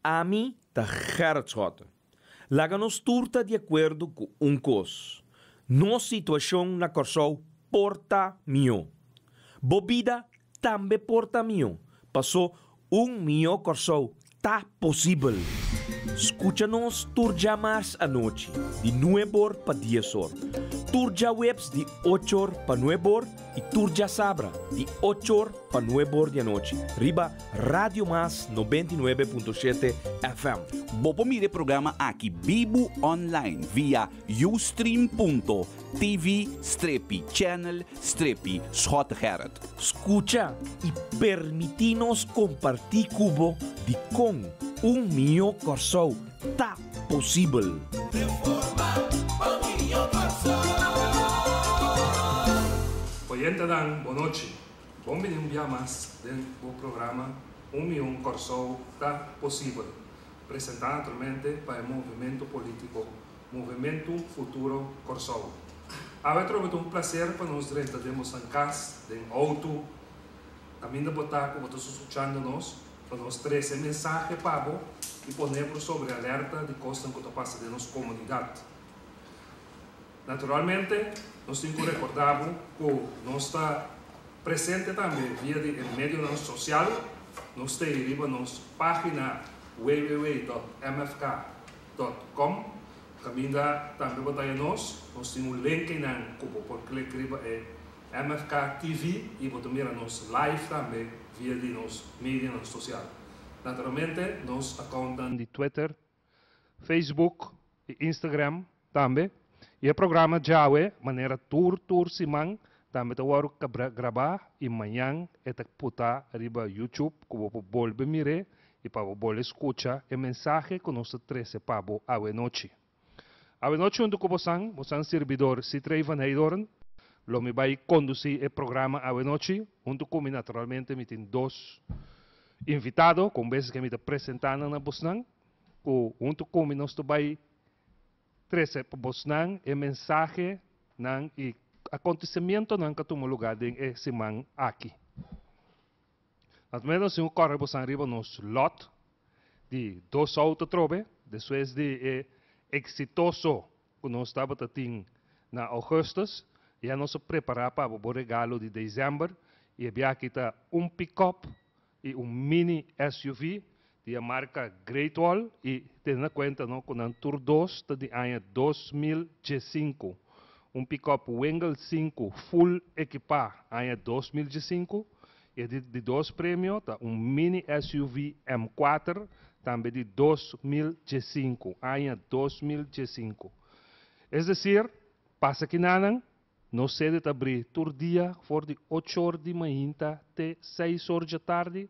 Ami ta Gerrit Schotte. Laga nos tur ta di akuerdo ku un kos, nos situashon na Kòrsou por ta mihó. Bo bida tambe por ta mihó, pasó un mihó Kòrsou ta posibel. Skucha nos tur djamars anochi di nueb'or pa dies'or, tur djaweps di och'or pa nueb'or i tur djasabra di och'or pa nueb'or di anochi riba Radio Mas 99.7 FM. Bo por mira e programa aki bibu online via ustream.tv strepi channel strepi Schottegerrit. Skucha i permití nos kompartí ku bo dikon un mihó Kòrsou ta posibel. Oyentenan bonochi. Bon bini un bia mas den bo programa Un Mion Kòrsou Ta Posibel, presentá naturalmente pa e movimento polítiko Movementu Futuro Kòrsou. Awe atrobe ta un plaser pa nos drenta den bosan kas, den outo, kaminda bo ta ku bo ta suskuchando nos, pa nos trese e mensahe pa bo i pone bo sobre alerta di kosnan ku ta pasa den nos komunidat. Naturalmente, nos tin ku rekordá bo ku nos ta presente tambe via di e medionan sosial. Nos ta ei riba nos página www.mfk.com, kaminda tambe bo ta haña nos. Nos tin un link einan ku bo por klik riba e MFK TV i bo ta mira nos live tambe via di nos medionan sosial. Naturalmente, nos accountnan di Twitter Facebook i Instagram tambe. I e programa djawe manera tur tur siman tambe ta wòrdu grabá i mañan e ta putá riba YouTube ku bo por bolbe mir'é i pa bo bolbe skucha e mensahe ku nos ta trese pa bo awenochi. Awenochi huntu ku bosan, bosan sirbidor Citrey van Heydoorn, lo mi bai kondusí e programa awenochi. Huntu ku mi naturalmente mi tin dos invitado ku un bes ke mi ta presentá nan na bosnan. Ku huntu ku mi nos ta bai trese pa bosnan e mensahenan i akontesimientonan ku a tuma lugá den e siman aki. Mas o menos nos tin ku kòrda bosan riba nos lòt di dos outo atrobe despues di e eksitoso ku nos tabata tin na ougùstùs. Ya nos a prepará pa bo bo regalo di desèmber i e biaha aki ta un pikòp i un mini SUV di e marka Great Wall i tene na kuenta no ku nan tur dos ta di aña 2015. Un pikòp Wingle 5 full ekipá aña 2015 i e di dos premio ta un mini SUV M4 tambe di 2015, aña 2015. Es desir, pasa kinanan, Nos sede ta bri tur dia for di ocho or di mainta te seis or djatardi.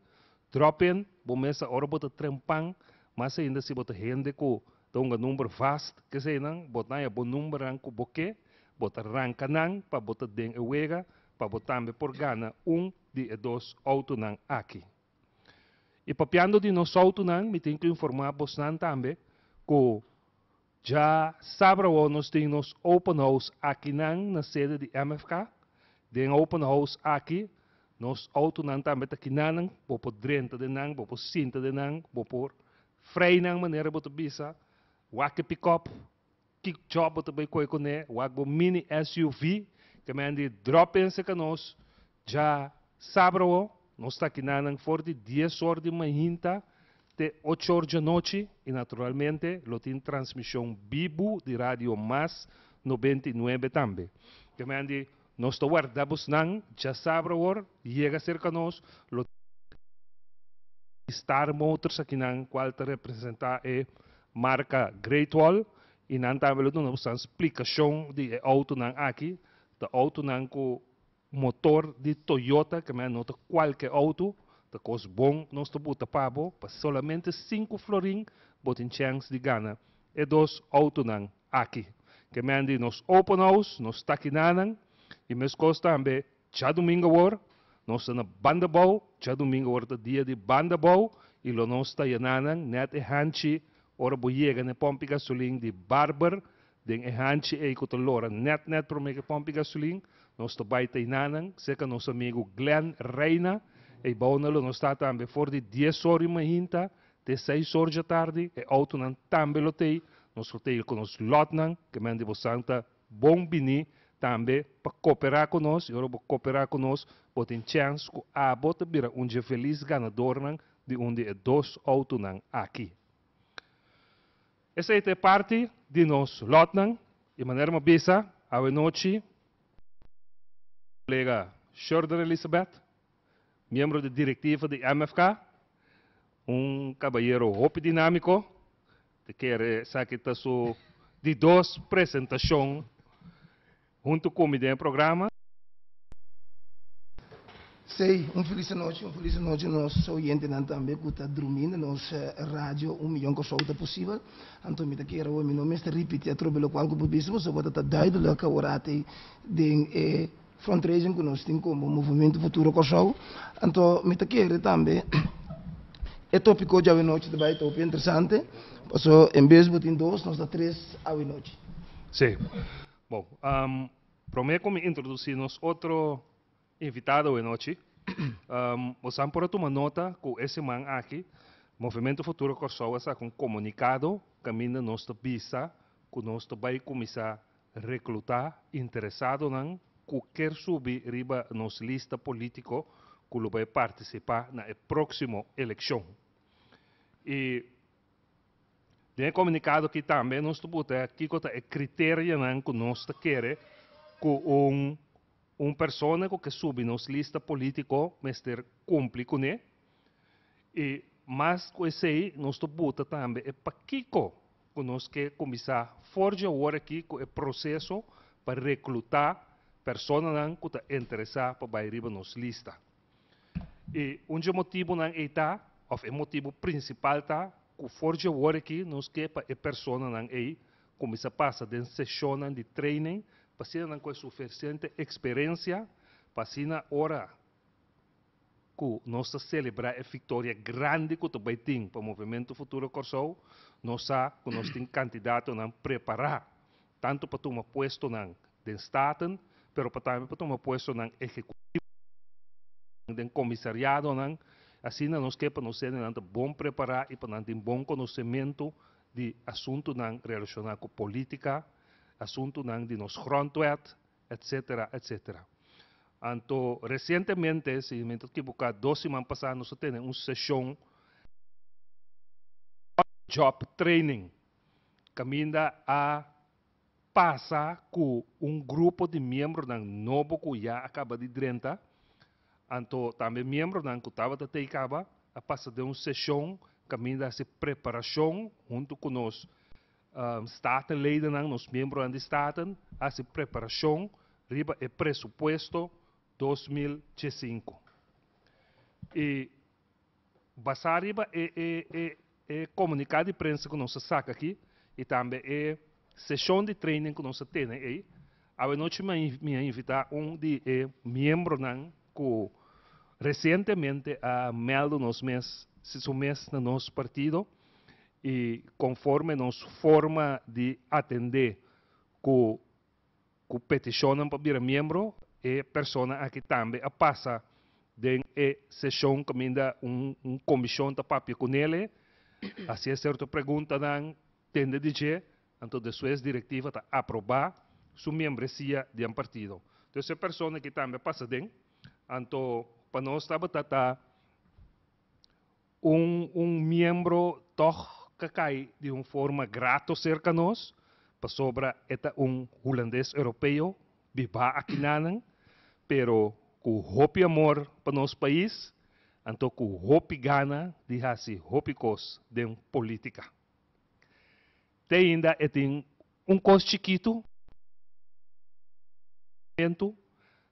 Drop in bo mesa ora bo ta trempan, mas ainda si bo ta hende ku ta hunga number vast, keseinan bo ta haña bo numbernan ku bo ke, bo ta ranka nan pa bo ta den e wega pa bo tambe por gana un di e dos outonan aki. I papiando di nos outonan mi tin ku informá bosnan tambe ku Dja sabra awor nos tin nos open house akinan na sede di MFK. Den open house aki nos autonan tambe ta kinanan, bo por drenta den nan, bo por sinta den nan, bo por frei nan manera bo ta bisa, wak e pick-up, ki job bo ta bay koe kuné, wak bo mini SUV, ke men di drop in serka nos. Dja sabra awor nos ta kinanan for di dies or di mainta te ocho or djanochi i naturalmente lo tin transmishon bibu di Radio Mas 99 tambe. Ke men di nos ta warda bosnan djasabra awor yega serka nos lo tin Star Motors akinan kual ta representa e marka Great Wall i nan tambe lo duna bosnan splikashon di e outonan aki ta outonan ku Motor di Toyota, ke men no ta kualke outo, ta kos bon nos ta buta pa bo, pa solamente sinku florin bo tin chèns di gana e dos outonan aki. Ke men di nos open house, nos ta kinanan, i meskos tambe djadumingu awor, nos ta na Bandabou, djadumingu awor ta dia di Bandabou, i lo nos ta yenanan nèt e hanchi ora bo yega na e pòmpi gasolin di Barber, Den e hanchi ei ku ta lora nèt nèt promé ku e pòmpi gasolin, nos ta bai teinanan serka nos amigu Glenn Reina. Ei bou na lo nos ta tambe for di dies or di mainta te. te 6 or djatardi, e outonan tambe lo t'ei, nos lo t'ei ku nos lòtnan, ke men di bo santa bon bini tambe pa koperá ku nos, i ora bo koperá ku nos, bo tin chèns ku abo ta bira un dje felis ganadornan di un di e dos outonan aki. Esei ta e parti di nos lòtnan, i manera mi a bisa awenochi, kolega Shurder Elisabeth, miembro di direktiva di MFK, un kabayero hopi dinámiko, ta kere esaki ta su di dos presentashon huntu ku mi den e programa. Sí, un felis anochi, un felis anochi nos oyentenan tambe ku ta drumí na nos radio Un Miyon Kòrsou ta posibel. Anto mi ta kere awor mi no mester ripití atrobe lokual ku bo bisa pasobra ta ta duidelijk awor ati den e fundraising ku nos tin komo Movementu Futuro Kòrsou. Anto mi ta kere tambe e topiko djawe nochi ta bai ta hopi interesante paso en bes bo tin dos nos ta tres awe nochi. Sí. Bon, promé ku mi introdusí nos otro invitado awe nochi, bosan por a tuma nota ku e siman aki Movementu Futuro Kòrsou a saka un komunikado kaminda nos ta bisa ku nos ta bai kuminsá Reklutá interesadonan ku ker subi riba nos lista polítiko ku lo bai partisipá na e próksimo elekshon. I den e komunikado aki tambe nos ta buta kiko ta e kriterianan ku nos ta kere ku un un persona ku ke subi nos lista polítiko mester kumpli kuné. I mas ku esei nos ta buta tambe e pakiko ku nos ke kuminsá for dje awor aki ku e proseso pa reklutá personanan ku ta interesá pa bai riba nos lista. I un dje motibunan ei ta, òf e motibu prinsipal ta, ku for dje awor aki nos ke pa e personanan ei kuminsá pasa den seshonnan di training pa asina nan ku e sufisiente eksperensia pa asina ora ku nos ta selebrá e viktoria grandi ku ta bai tin pa Movementu Futuro Kòrsou, nos sa ku nos tin kandidatonan prepará tantu pa tuma puestonan den Staten, pero pa tambe pa tuma puestonan ehekutivo den komisariadonan. Asina nos ke pa nos hendenan ta bon prepará i pa nan tin bon konosementu di asuntunan relashoná ku polítika, asuntunan di nos grondwet, etcetera, etcetera. Anto recientemente, si mi ta equivoca, dos siman pasa nos a tene un sesion job training caminda a pasa cu un grupo di miembronan nobo cu ya a caba di drenta, anto tambe miembronan cu tabata tey caba a pasa den un sesion caminda a haci preparacion hunto cu nos Statenledennan, nos miembronan di Staten, a hasi preparashon riba e presupuesto 2015. I basá riba e e e e komuniká di prensa ku nos a saka aki i tambe e seshon di training ku nos a tene ei, awenochi mi mi a invitá un di e miembronan ku resientemente a mèldu nos mes su mes na nos partido i konforme nos forma di atendé ku ku petishonnan pa bira miembro, e persona aki tambe a pasa den e seshon kaminda un un komishon ta papia ku nele, hasié serto preguntanan, tende di dje, anto despues direktiva ta aprobá su miembresia den partido. Entonces e persona aki tambe a pasa den, anto pa nos tabata ta Un un miembro tòg ka kai di un forma grato serka nos, pasobra e ta un hulandes europeo bibá akinanan, pero ku hopi amor pa nos pais, anto ku hopi gana di hasi hopi kos den polítika. Te ainda e tin un kos chikitu,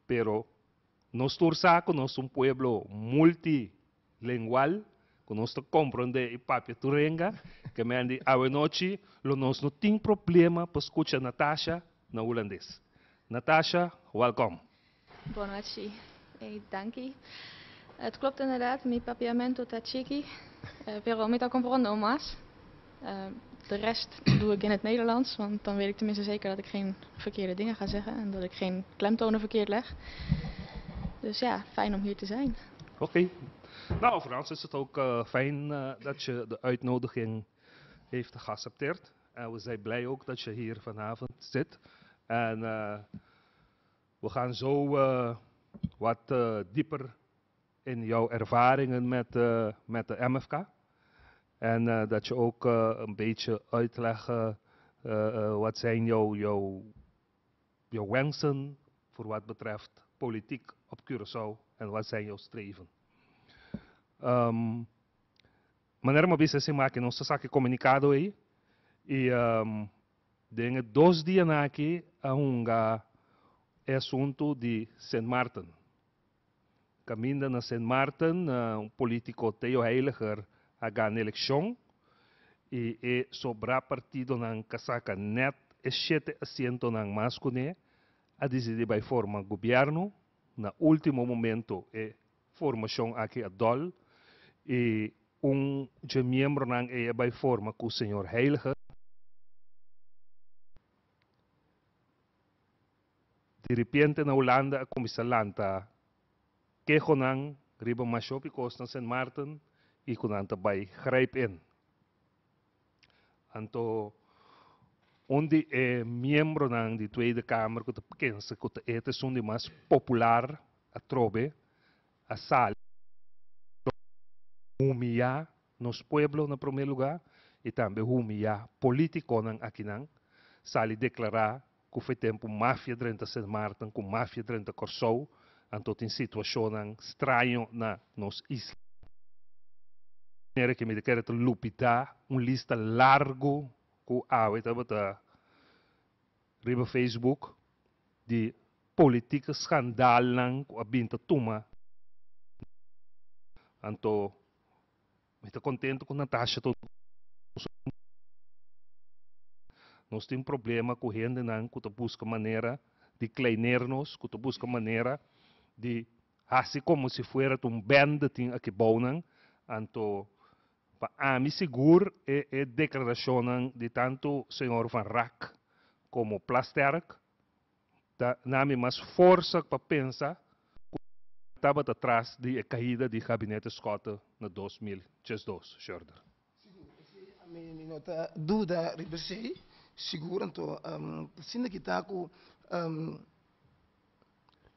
pero nos tur sa ku nos un pueblo multi lengual ku nos ta komprondé i papia tur renga, ke men di awenochi lo nos no tin problema pa skucha Natasha na hulandes. Natasha, wèlkòm. Bonochi. Ey, danki. Het klopt inderdaad, mi papiamento ta chiki, pero mi ta comprende un mas. De rest doe ik in het Nederlands, want dan weet ik tenminste zeker dat ik geen verkeerde dingen ga zeggen en dat ik geen klemtonen verkeerd leg. Dus ja, fijn om hier te zijn. Oké. Nou, Frans, is het ook fijn dat je de uitnodiging heeft geaccepteerd. En we zijn blij ook dat je hier vanavond zit. En we gaan zo wat dieper in jouw ervaringen met de MFK. En dat je ook een beetje uitleggen wat zijn jouw wensen voor wat betreft politiek op Curaçao en wat zijn jouw streven. Manera mi a bisa esei aki, nos a saka e komunikado ei i den e dos dianan aki a hunga e asuntu di Sint Maarten. Kaminda na Sint Maarten un polítiko Theo Heiliger a gana elekshon i e sobrá partidonan ka saka nèt e shete asientonan mas kuné a disidí bai forma gobièrnu. Na último momento e formashon aki a dòl i un dje miembronan ei a bai forma ku señor Heiliger. Di ripiente na Hulanda a kuminsá lanta kehonan riba masha hopi kos na Sint Maarten i ku nan ta bai grijp in. Anto un di e miembronan di Tweede Kamer ku ta pensa ku ta e ta esun di mas popular atrobe a sali humiyá nos pueblo na promé lugá i tambe humiyá polítikonan akinan, sali deklará ku fe tempu mafia drenta Sint Maarten, ku mafia drenta Kòrsou, anto tin situashonnan straño na nos isla. Manera ke mi ta kere ta lupidá un lista largu ku awe tabata riba Facebook di politike skandalnan ku a bin ta tuma. Anto Mi ta contento cu Natasha ta Nos tin problema cu hendenan cu ta busca manera di kleineer nos, cu ta busca manera di haci como si fuera ta un bende tin aki bounan. Anto pa ami sigur e e declaracionnan di tanto señor Van Raak como Plasterk ta na mi mas forsa pa pensa ku tabata tras di e kaida di Gabinete Schotte na 2012, Schurder. Sigur, esei ami mi no ta duda riba esei, sigur. Anto asina ki ta ku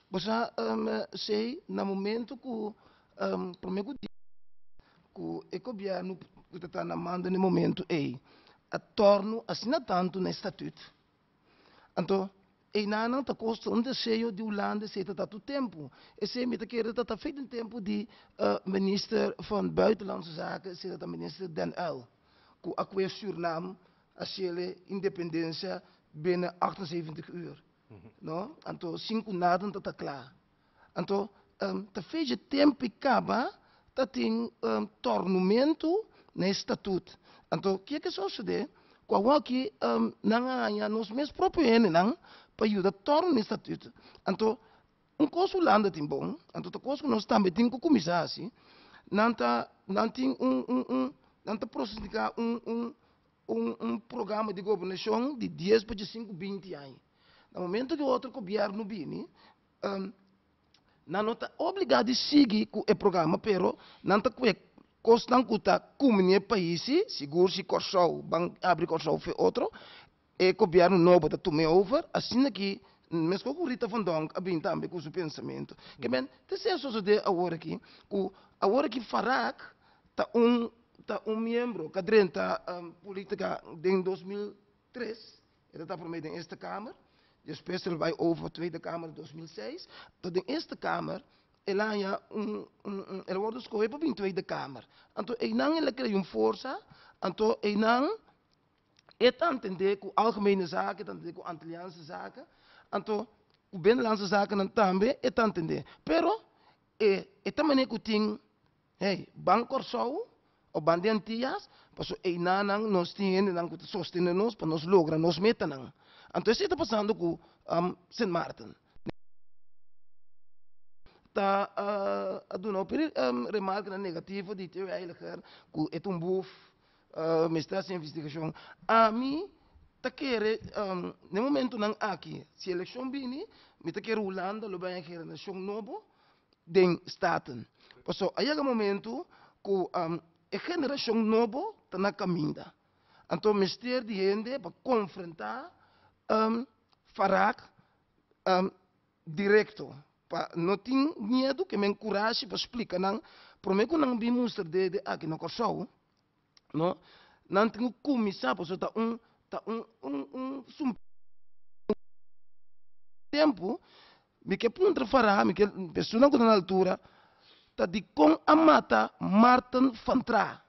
bo sa esei na momento ku prome ku ku e gobièrnu ku ta ta na mando na e momento ei a tòrnu asina tantu na e statut. Anto, einanan ta kosta un deseo di Hulanda esei ta ta tur tempu. Esei mi ta kere ta ta fet den tempu di minister van Buitenlandse Zaken, esei ta ta minister Den Uyl, ku a kue Surnam a shele independensia binnen 78 uur. No? Anto, sin ku nada no ta ta kla. Anto, ta fet dje tempu i kaba ta tin tornumentu na e statut. Anto, ke ke sosodé? Ku awoki nan a haña nos mes propio hendenan pa yuda tornu na e statut. Anto, un kos Hulanda tin bon, anto ta kos ku nos tambe tin ku kuminsá hasi, nan ta nan tin un un un nan ta prosesá un un un un programa di gobernashon di dies pa diesinku binti aña. Na momento ku otro gobièrnu bini, Nan no ta obligá di sigui ku e programa pero nan ta kue kosnan ku ta kumini e pais si, sigur si Kòrsou ban abri Kòrsou fe otro, e gobièrnu nobo ta tum'é over, asina ki meskos ku Rita van Donk a bin tambe ku su pensamentu. Ke men ta esei a sosodé awor aki ku awor aki Farak ta un ta un miembro ku a drenta politika den 2003, E ta ta promé den Eerste Kamer, despues el bai over pa Tweede Kamer 2006. Anto den Eerste Kamer el a haña un, un, el a wòrdu skohé pa bin Tweede Kamer. Anto einan el a krea un forsa, anto einan e ta entendé ku Algemene Zaken, e ta entendé ku Antilliaanse Zaken, anto ku Binnenlandse Zakennan tambe e ta entendé. Pero e e ta manera ku tin Hey, ban Kòrsou òf ban di Antias, paso einanan nos tin hendenan ku ta sostené nos pa nos logra nos metanan. Anto esei ta pasando ku Sint Maarten. Ta a duna hopi remarkenan negativo di Theo Heiliger ku e ta un buf, mester hasi investigashon. Ami ta kere na e momentunan aki, si elekshon bini, mi ta kere Hulanda lo bai un generashon nobo den Staten. Paso a yega momento ku e generashon nobo ta na kaminda. Anto mester di hende pa konfrontá Farak direkto. Pa no tin miedu ke men kurashi pa splika nan promé ku nan bin mustra dede aki na Kòrsou, no, nan tin ku kuminsá pasobra ta un ta un un un tempu mi ke puntra Farah, mi ke personanan ku ta na altura ta dikon a mata Martin van Traa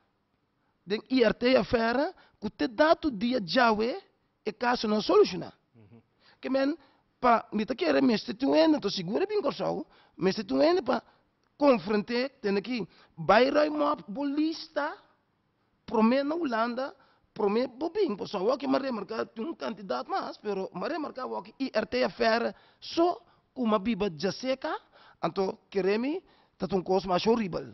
den IRT affaire ku te datu dia djawe e kaso no a solushoná. Ke men pa mi ta kere mester tin un hende, anto sigur e bin Kòrsou, mester tin un hende pa konfront'é tende ki bai ruim op bo lista promé na Hulanda promé bo bin pasobra awor ki mi a remarká tin un kantidat mas pero mi a remarká awor ki IRT affaire so ku mi a biba djaseka anto kere mi ta ta un kos masha horibel.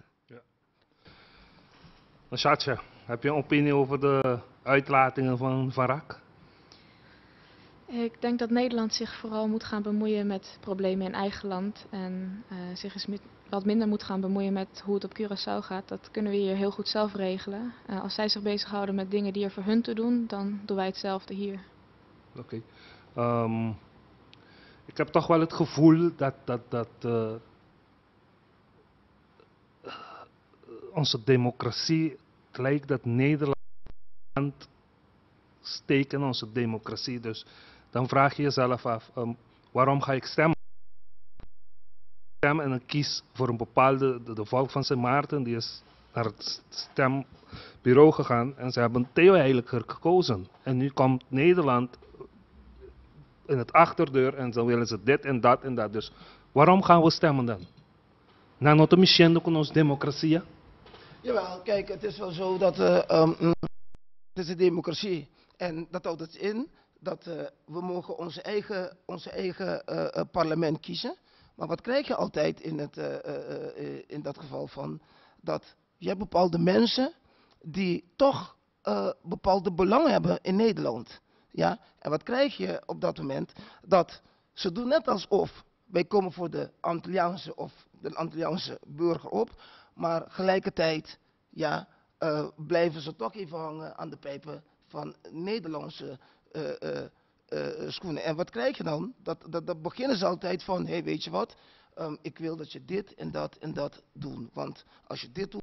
Nashacha, heb je een opinie over de uitlatingen van Van Raak? Ik denk dat Nederland zich vooral moet gaan bemoeien met problemen in eigen land. En zich eens wat minder moet gaan bemoeien met hoe het op Curaçao gaat. Dat kunnen we hier heel goed zelf regelen. Als zij zich bezighouden met dingen die er voor hun toe doen, dan doen wij hetzelfde hier. Oké. Ik heb toch wel het gevoel dat, dat, dat onze democratie, het lijkt dat Nederland steekt in onze democratie. Dus dan vraag je jezelf af, waarom ga ik stemmen? Stem en dan kies voor een bepaalde, de volk van Sint Maarten, die is naar het stembureau gegaan en ze hebben Theo Heiliger gekozen. En nu komt Nederland in het achterdeur en dan willen ze dit en dat en dat. Dus waarom gaan we stemmen dan? Nan no ta mishiendo ku nos demokrasia? Jawel, kijk, het is wel zo dat het is een democratie en dat houdt het in dat we mogen onze eigen, onze eigen parlement kiezen. Maar wat krijg je altijd in, het, in dat geval van dat je hebt bepaalde mensen die toch bepaalde belangen hebben in Nederland. Ja? En wat krijg je op dat moment? Dat ze doen net alsof wij komen voor de Antilliaanse of de Antilliaanse burger op, maar gelijkertijd ja, blijven ze toch even hangen aan de pijpen van Nederlandse schoenen. En wat krijg je dan? Dat, dat, dat beginnen ze altijd van, hé hey, weet je wat, ik wil dat je dit en dat en dat doet. Want als je dit doet,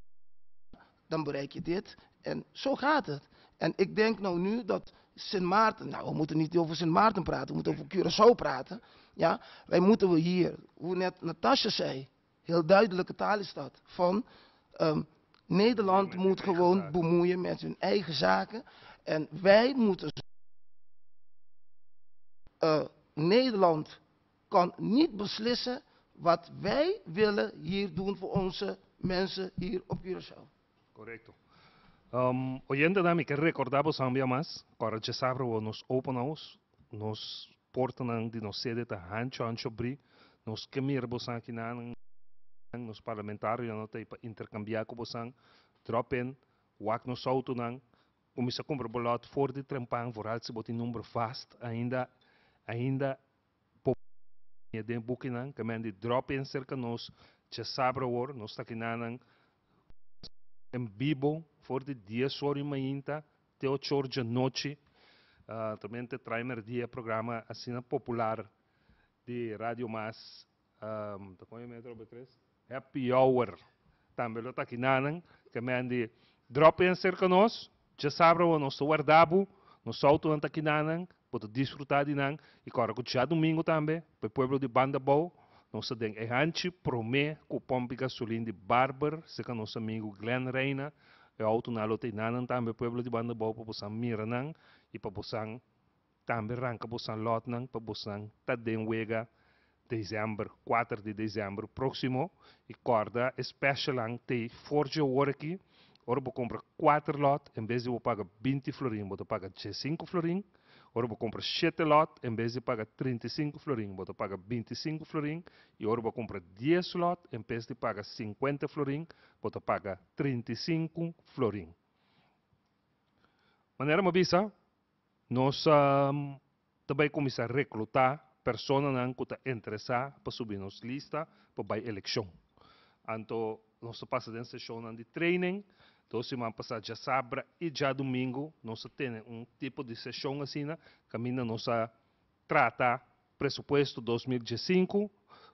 dan bereik je dit. En zo gaat het. En ik denk nou nu dat Sint Maarten, nou we moeten niet over Sint Maarten praten, we moeten over Curaçao praten. Ja, wij moeten we hier, hoe net Natasja zei, heel duidelijke taal is dat, van Nederland moet gewoon bemoeien met hun eigen zaken. En wij moeten. Nederland kan niet beslissen wat wij willen hier doen voor onze mensen hier op Curaçao. Korekto. Oyentenan mi ke rekordá boso un bia mas, kòrda djasabra wou nos open house, nos portanan di nos sede ta hancho hancho brí, nos ke mira bosan akinan, nos parlamentarionan no ta ei pa interkambiá ku bosan, drop in, wak nos outonan, kuminsá kumpra bo lòt for di trempan, vooral si bo tin number vast ainda, ainda bo den bukinan, ke men di drop in serka nos djasabra awor, nos ta akinanan en bibo for di dies or i mainta te ocho or djanochi. Tambe te trae merdia programa asina popular di Radio Mas, ta con e metro Chris? Happy Hour. Tambe lo ta akinanan, ke men di drop in serka nos, djasabra awor nos ta warda bo, nos autonan ta akinanan, Bo ta disfrutá di nan i kòrda ku djadumingu tambe pa e pueblo di Bandabou nos ta den e hanchi promé ku pòmpi gasolin di Barber serka nos amigu Glenn Reina. E outonan lo ta enanan tambe pueblo di Bandabou pa bosan mira nan i pa bosan tambe ranka bosan lòtnan pa bosan ta den wega desèmber, kuater di desèmber próksimo. I kòrda e specialnan t'ei for dje ora aki. Ora bo kumpra kuater lòt, en bes di bo paga binti florin, bo ta paga diesinku florin. Ora bo kumpra shete lòt, en bes di paga 35 florin, bo ta paga 25 florin. I ora bo kumpra 10 lòt, en bes di paga 50 florin, bo ta paga 35 florin. Manera mi a bisa, nos ta bai kuminsá reklutá personanan ku ta interesá pa subi nos lista pa bai elekshon. Anto Nos ta pasa den seshonnan di training. Dos siman pasá djasabra i djadumingu nos a tene un tipo di seshon asina kaminda nos a trata presupuesto 2015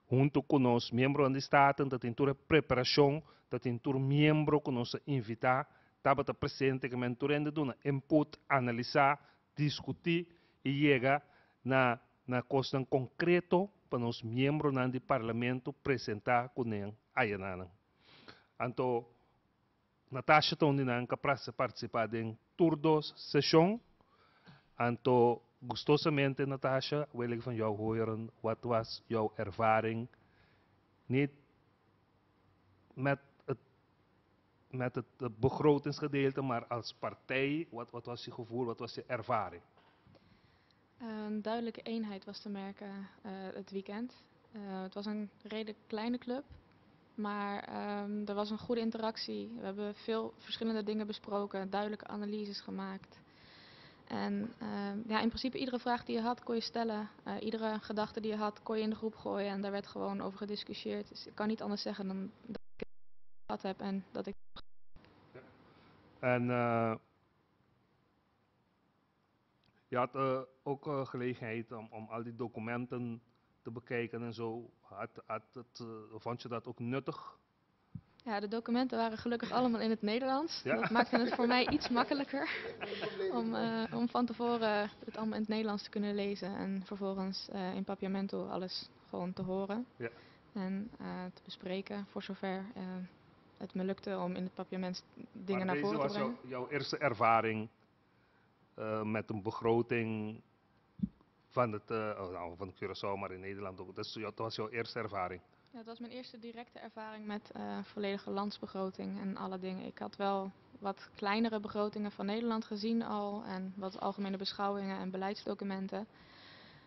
huntu ku nos miembronan di Staten. Ta tin tur e preparashon, ta tin tur miembro ku nos a invitá tabata presente ke men tur hende duna input, analisá, diskutí i yega na na kosnan konkreto pa nos miembronan di Parlamento presentá ku nan ayananan. Anto Natasha ta un di nan ku a partisipá den tur dos seshon. Anto gustosamente, Natasha, wil ik van jou horen, wat was jouw ervaring? Niet met het begrotingsgedeelte, maar als partij, wat was je gevoel, wat was je ervaring? Een duidelijke eenheid was te merken het weekend. Het was een redelijk kleine club, maar er was een goede interactie. We hebben veel verschillende dingen besproken, duidelijke analyses gemaakt. En ja, in principe iedere vraag die je had kon je stellen. Iedere gedachte die je had kon je in de groep gooien en daar werd gewoon over gediscussieerd. Dus ik kan niet anders zeggen dan dat ik het gehad heb en dat ik. Ja. En je had ook gelegenheid om al die documenten te bekijken en zo. Vond je dat ook nuttig? Ja, de documenten waren gelukkig allemaal in het Nederlands. Dat maakte het voor mij iets makkelijker om van tevoren het allemaal in het Nederlands te kunnen lezen en vervolgens in Papiamento alles gewoon te horen. En te bespreken voor zover het me lukte om in het Papiaments dingen Maar naar voren te deze was brengen. jouw eerste ervaring met een begroting van, het, oh, nou, van Curaçao, maar in Nederland ook. Dus dat was jouw eerste ervaring. Ja, het was mijn eerste directe ervaring met volledige landsbegroting en alle dingen. Ik had wel wat kleinere begrotingen van Nederland gezien al en wat algemene beschouwingen en beleidsdocumenten.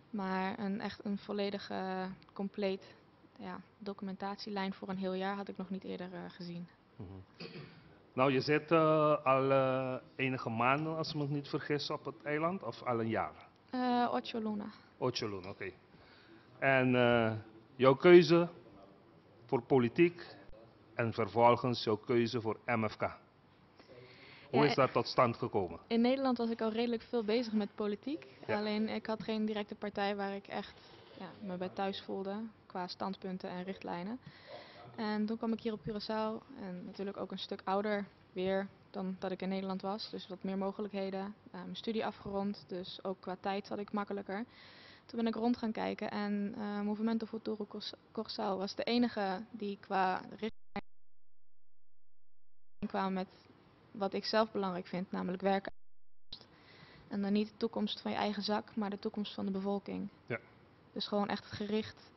Maar echt een volledige, compleet, ja, documentatielijn voor een heel jaar had ik nog niet eerder gezien. Nou, je zit al enige maanden, als ik me niet vergis, op het eiland, of al een jaar? Ocho luna. Ocho luna, oké. En jouw keuze voor politiek en vervolgens jouw keuze voor MFK. Hoe Ja, is dat tot stand gekomen? In Nederland was ik al redelijk veel bezig met politiek. Alleen ik had geen directe partij waar ik echt, ja, me bij thuis voelde qua standpunten en richtlijnen. En toen kwam ik hier op Curaçao en natuurlijk ook een stuk ouder weer dan dat ik in Nederland was. Dus wat meer mogelijkheden. Mijn studie afgerond, dus ook qua tijd zat ik makkelijker. Toen ben ik rond gaan kijken en Movimento Futuro Curaçao was de enige die qua richtlijn kwam met wat ik zelf belangrijk vind, namelijk werken. En dan niet de toekomst van je eigen zak, maar de toekomst van de bevolking. Dus gewoon echt gericht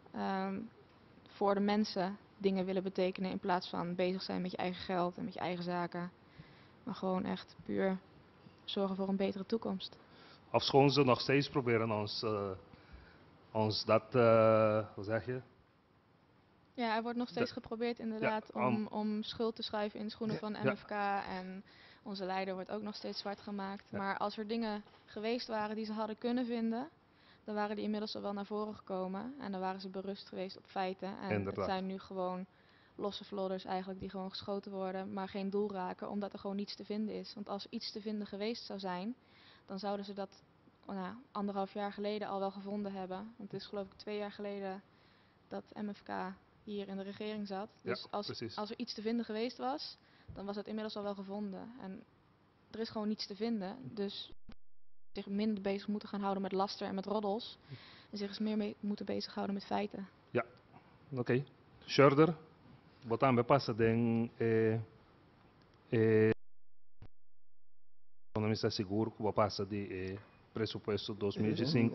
voor de mensen dingen willen betekenen in plaats van bezig zijn met je eigen geld en met je eigen zaken. Maar gewoon echt puur zorgen voor een betere toekomst. Ofschoon ze nog steeds proberen ons dat, hoe zeg je? Ja, er wordt nog steeds geprobeerd inderdaad om schuld te schuiven in de schoenen van MFK. En onze leider wordt ook nog steeds zwart gemaakt. Maar als er dingen geweest waren die ze hadden kunnen vinden, dan waren die inmiddels al wel naar voren gekomen. En dan waren ze berust geweest op feiten. En het zijn nu gewoon losse vlodders eigenlijk die gewoon geschoten worden, maar geen doel raken, omdat er gewoon niets te vinden is. Want als iets te vinden geweest zou zijn, dan zouden ze dat, nou, 1,5 jaar geleden al wel gevonden hebben. Want het is geloof ik 2 jaar geleden dat MFK hier in de regering zat. Dus als er iets te vinden geweest was, dan was het inmiddels al wel gevonden. En er is gewoon niets te vinden. Dus zich minder bezig moeten gaan houden met laster en met roddels. En zich eens meer mee moeten bezighouden met feiten. Ja, oké. Okay. Sjörder, bo tambe a pasa den no mi ta sigur ku bo a pasa di e presupuesto 2005.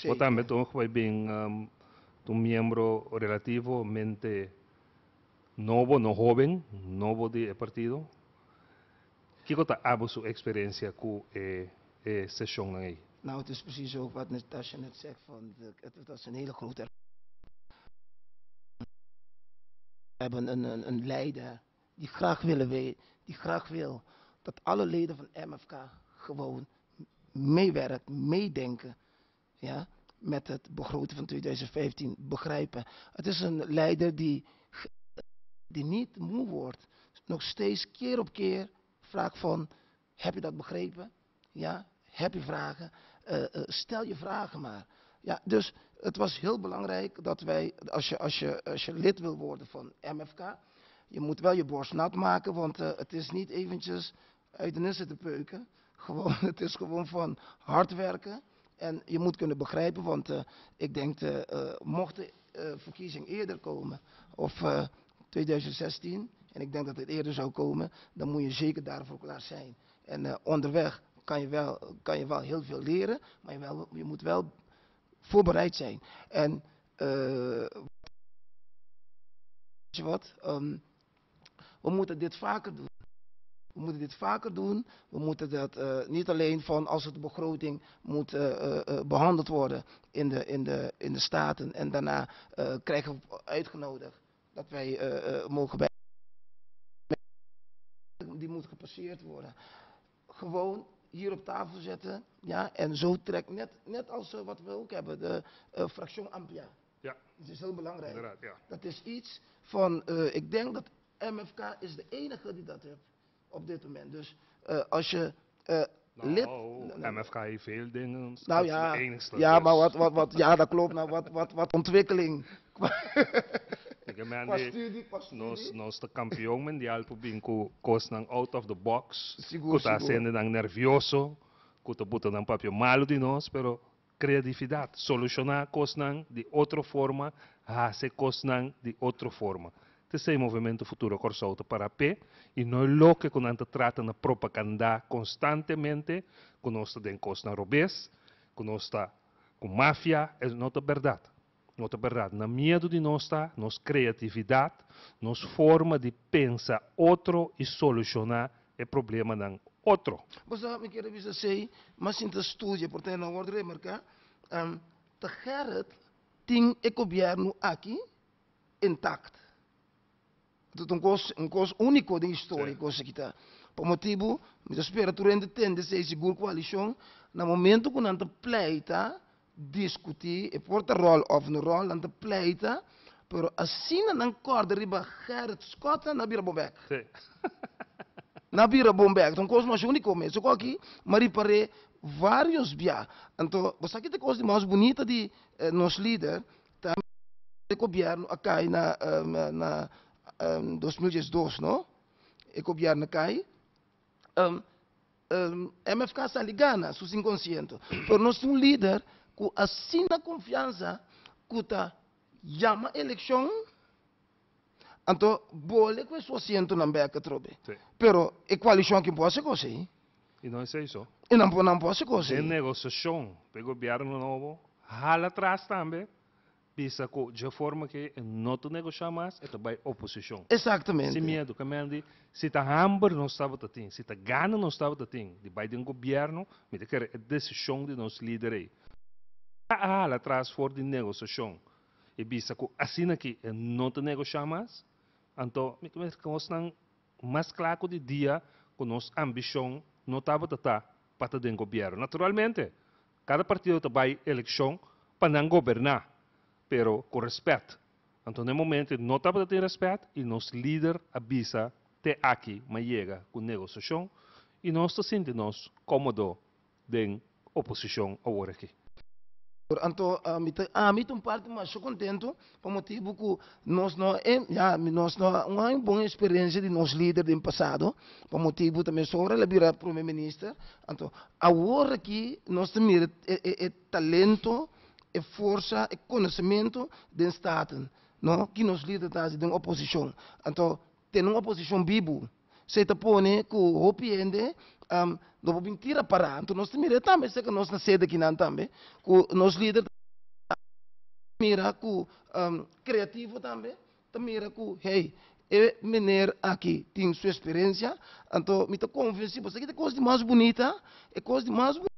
Bo tambe toch bai bin un miembro relativamente nobo, no hoben, nobo di e partido. Kiko ta abo su eksperensia ku e seshon ei? Nou, het is precies ook wat Natasja net zegt. Van het was een hele grote. We hebben een leider die graag willen weten, die graag wil dat alle leden van MFK gewoon meewerken, meedenken. Ja, met het begroten van 2015 begrijpen. Het is een leider die Die niet moe wordt, nog steeds keer op keer vraagt van, heb je dat begrepen? Ja, heb je vragen? Stel je vragen maar. Ja, dus het was heel belangrijk dat wij, als je lid wil worden van MFK, je moet wel je borst nat maken, want het is niet eventjes uit de nissen te peuken. Gewoon, het is gewoon van hard werken. En je moet kunnen begrijpen, want ik denk, mocht de verkiezing eerder komen, of 2016, en ik denk dat het eerder zou komen, dan moet je zeker daarvoor klaar zijn. En onderweg kan je wel heel veel leren, maar je moet wel voorbereid zijn. En weet je wat, we moeten dit vaker doen. We moeten dit vaker doen. We moeten dat niet alleen van als het de begroting moet behandeld worden in de Staten en daarna krijgen we uitgenodigd dat wij mogen bij. Die moet gepasseerd worden. Gewoon hier op tafel zetten. Ja, en zo trekt, net als wat we ook hebben, de fractie Ampia. Dat is heel belangrijk. Inderdaad, ja. Dat is iets van, ik denk dat MFK is de enige die dat heeft op dit moment. Dus als je lid... Nou, MFK heeft veel dingen. Nou dat is ja, de enigste, ja, dus. Maar wat, ja, dat klopt. Nou, wat ontwikkeling. Ik meen, Qua studie, qua studie. Nos ta kampeon mundial pa bin ku kosnan out of the box. Sigur, Ku ta sigur. hasiendo nan nervioso, ku ta buta nan papia malu di nos, pero kreatividat, solushoná kosnan di otro forma, hasi kosnan di otro forma. Esei Movementu Futuro Kòrsou ta para p'e i no loke ku nan ta trata na propaganda konstantemente, ku nos ta den kosnan robes, ku nos ta ku mafia, e no ta berdat. No ta berdat. Na miedu di nos ta, nos kreatividat, nos forma di pensa otro i solushoná e problemanan otro. Bo mi ke bisa esei, mas sinta studia, portanto, no wòrdu remarká, ta Gerrit tin e gobièrnu aki intakt. Dat un kos úniko den historia, kos aki ta. Pa motibu, mi ta spera tur hende tende esei sigur koalishon, na momento ku nan ta pleita, diskutí, e por ta ròl òf no ròl, nan ta pleita, pero asina nan kòrda riba Gerrit Schotte, nan bira bon bèk. Nan bira bon bèk. Un kos mas úniko mes. So aki, m'a ripar'é vários bia. Anto, bo sa ki ta kos di mas bunita di nos lider, ta e gobièrnu a kai na 2012, no? E gobièrnu a kai. MFK sali gana, su 5%. Pero nos tin un lider ku asina konfiansa ku ta yama elekshon, anto bole ku su asientonan bèk atrobe. Pero e koalishon ku por kos ei. I no ta esei. E no por kos Den ei. negosiashon di gobièrnu nobo, hala atras tambe, bisa ku di forma ku no ta negoshá mas, e ta bai oposishon. Eksaktamente. Sin miedu, ke men di, si ta hamber nos tabatin, si ta gana nos tabatin, di bai den gobièrnu, mi ta kere e desishon di nos lider ei. Hala atras for di negosiashon. I bisa ku asina aki no ta negoshá mas, anto, mi ke nos nan mas kla di dia ku nos ambishon no tabata ta pa ta den gobièrnu. Naturalmente, kada partido ta bai elekshon pa nan goberná, pero ku rèspèt. Anto, na momento no tabata tin rèspèt i nos lider a bisa te aki m'a yega ku negosiashon i nos ta sinti nos kómodo den oposishon awor aki. Anto, ami ta un parti mas kontentu, pa motibu ku nos no, ja, nos no un bon eksperensia di nos lider den pasado, pa motibu tambe sobre el a bira promé minister. Anto, awor aki nos mira e talento, e forsa, e konosementu den Staten, no? Ku nos lider ta den oposishon. Anto, tin un oposishon bibu. Esei ta pone ku hopi hende no por tira para. Anto nos mira tambe, esei ku nos na sede akinan tambe, ku nos lider mira ku kreativo tambe, ta mira ku, hey, e meneer aki tin su eksperensia, anto mi ta konvensí, pasobra e kos di mas bunita, e kos di mas bunita.